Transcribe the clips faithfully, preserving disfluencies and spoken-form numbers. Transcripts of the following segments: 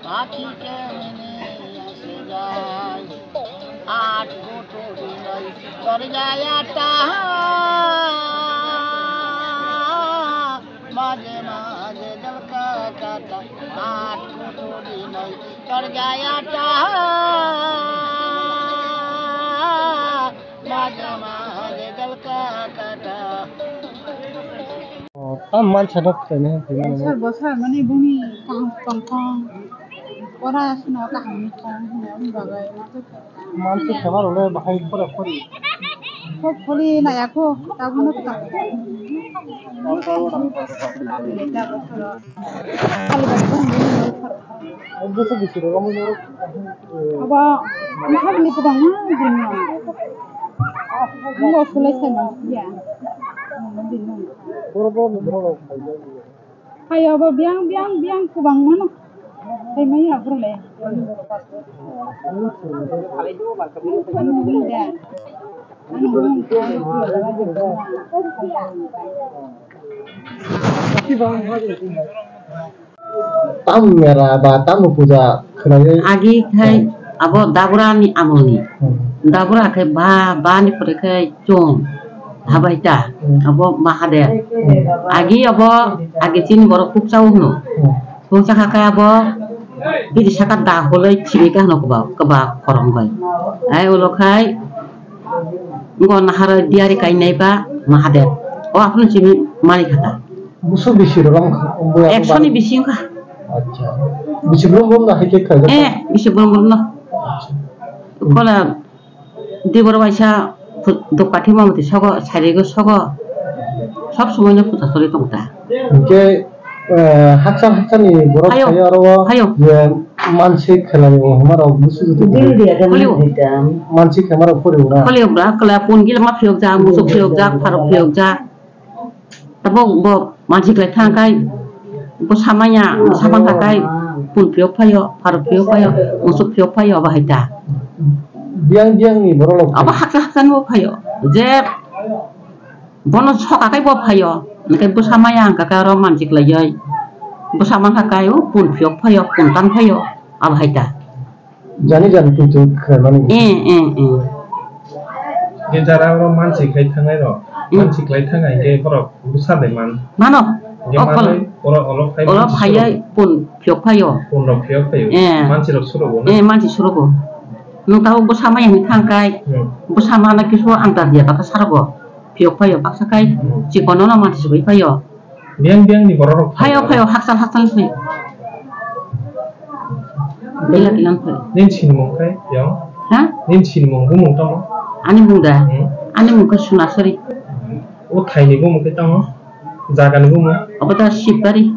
Pakhikhe mini asijai, aat kuthuri noi dorjaya taha, maje maje dil ka kata, aat kuthuri noi dorjaya taha, maje maje dil ka kata. Tam mansa no khlaina hai phai mano. Sar bo sar mani buni kaham tong tong. Pora sino kaham ni tong hwnwi bagwi. Mansa khema rok le bahai pora pori. Ko pori na ya ko tabu no ta. Abo mahabli kwbangma bini. Bo sulai sai ma ya. Bini. Hayo bo biang biang biang kwbangma no. Sai ma ya bro le. Tam mera ba tam puja khwlaiwi. Agi khai abo Dabura ni amolni. Hmm. Dabura khai ba, ba ni pore khai chwng habai ta. Hmm. Abo Mahadev. Hmm. Agi abo agi chini borok khuksa o hwno. Hmm. Khuksa kha khai abo bini saka da holoi chini kha hwno kwba, kwba khorang bai. Ai ulo khai ngo nahara diari kainai ba Mahadev. O aphano chini mani kha ta. Busu bisi rok wng kha, wng kha. Ekso ni bisi wng kha. Acha. Bisi brum brum no hai khe khaijak. Eh, bisi brum brum no. Acha. Kola dibor waisa phu-, dok kathi mamati sogo, sarigo sogo. Sob somoi no puja choli tong ta. Hingke, eh, haksa haksa ni borok phaio, phaio aro o phaio. Je mansi khelai o hwnba rok busu jutu. Dil dia kan. Phaio. Mansi khema rok phuri ura. Phaio bra, kala pun gila ma phiyok ja, musuk phiyok ja, pharok phiyok ja. Tabok bo mansi khlai thang khai, bo samaya, samang kha khai, pun phiyok phaio, pharok phiyok phaio, musuk phiyok phaio, bahai ta. Biang biang ni borok rok. Abo haksa haksa ni bo phaio. Je bono soka khai bo phaio. Hingke bo samaya hingka khe aro mansi khlai jai. Bo samang kha khai, o pun phiyok phaio, pun tan phaio, abo hai ta. Jani jani twi twi khlaimani. Eh, eh, eh. Je jara oro mansi khlai thangnai rok, hmm, mansi khlai thang hai khe borok bwsa de man. Mano. Je okol. Manwi oro, oro phai oro mansi phaiya surok. Pun phiyok phaio. Pun rok phiyok phaio. Eh. Mansi rok surogo na? Eh, mansi surogo. Nwng tabuk bwsa maya hwnwi thang khai, hmm, bwsa mana kisu ang ta dia baka sarogo. Phiyok phaio baksa khai, hmm, chikon no mansi sugwi phaio. Biang biang ni borok rok phaio, phaio, hakchal hakchal se. Kila kila phai. Nini sinimung khai, yang? Ha? Nini sinimung, bumung tamo? Ani mung da? Hmm. Ani mung khe Sunasori. O thaini bumung khe tamo? Jagani bumung? Obo da Sibari.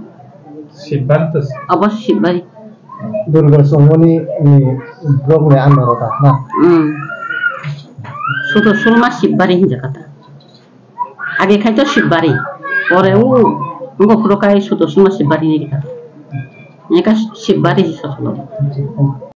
Sibari to. Obo Sibari. Durga Songmoni ni blog ni under o ta na? Hmm. Sudo Sulma Sibari hinja kata. Age khai to Sibari. Pore o ngo puro kai Sudo Sulma Sibari ni kata. Eka Sibari hi sosolo.